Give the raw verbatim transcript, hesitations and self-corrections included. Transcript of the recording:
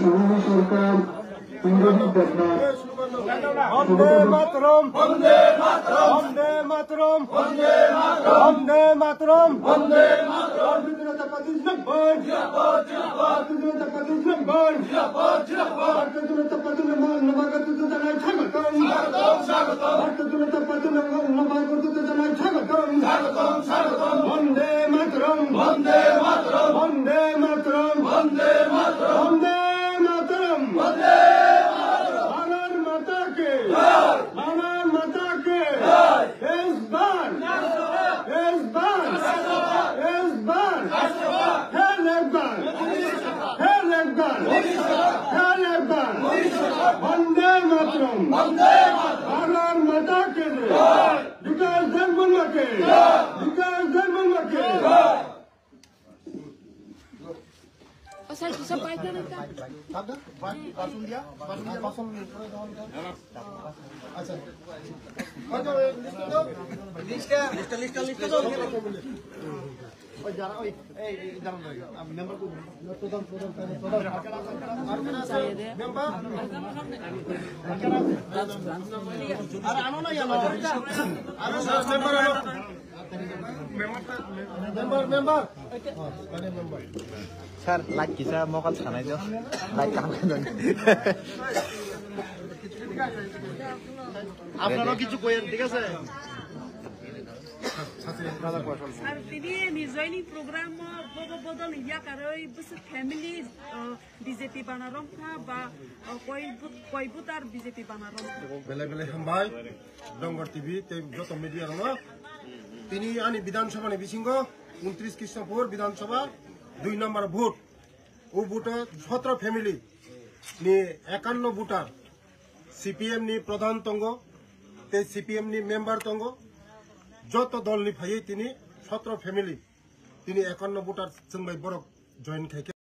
সরকার বিরোধী ঘটনা। বন্দে মাতরম। বন্দে মাতরম। বন্দে মাতরম। বন্দে মাতরম। বন্দে মাতরম। ভারতীয় জনতা পার্টি জিন্দাবাদ। ভারতীয় জনতা পার্টি জিন্দাবাদ। ভারতীয় জনতা পার্টি জিন্দাবাদ। নবাগত জানাই স্বাগতম। স্বাগতম, স্বাগতম। ভারতীয় জনতা পার্টি নবাগত জানাই স্বাগতম। স্বাগতম, স্বাগতম। বন্দে মাতরম। বন্দে মাতরম। বন্দে মাতরম। বন্দে মাতরম। বন্দে মাতরম। বন্দে মাতরম। ভারত মাতা কি। জয়। ভারত মাতা কি। জয়। ইস বার। ইস বার। ইস বার। ফের একবার। ফের একবার। ফের একবার। বন্দে মাতরম। ভারত মাতা কি। বিকাশ দেব মাকে। বিকাশ দেব মাকে। O sea, tú se puedes conectar. Member, member. Sir, light kisa mokol sanai do. Light kam khe nang. আপনারাও কিছু কইেন, ঠিক আছে? আর তিনি নিজেই নি program bobo bodol yakaroi bwswk family, uh, B J P bana romkha ba, uh, koi bu-, koi butar B J P bana romkha. Belai belai hambai. Dongor T V tei joto media rokno. Tini ani Bidhan Sabha ni bisingo untris Krishnapur Bidhan Sabha dui number vote. O vote o sotro family ni ekanno voter C P M ni pradhan tongo tei C P M ni member tongo. Joto dol ni phaiwi tini sotro family tini ekanno voter chwng bai borok join khai khe.